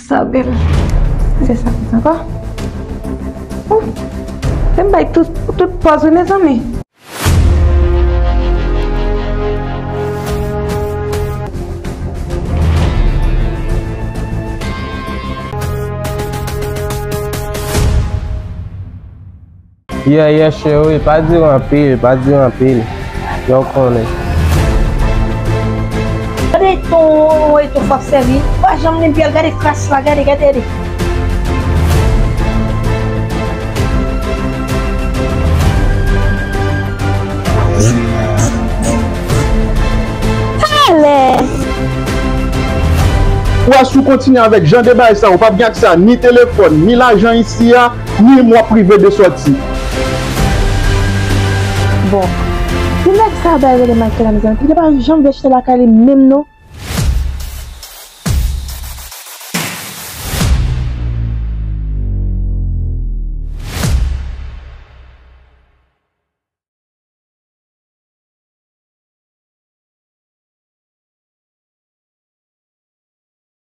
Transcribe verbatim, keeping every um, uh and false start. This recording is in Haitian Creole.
Sa bèl. Se sa konsa ankò. Ou, se m bay tout, tout pòz wi, mezanmi. Yeah, yeah, cheri, pa di anpil, pa di anpil. Yo konnen. Gade ton, e ton fap sèvi. Pa janm limpye l, gade kras la, gade, gade, gade. Talè! Ou wè, si w kontinye avèk jan de bagay sa, ou p ap gen aksè a ni telefòn, ni lajan isi a, ni mwa prive de sòti. Bon, si nèg sa bay rele Michael la, mezanmi, li pa janm vle chita lakay li menm non.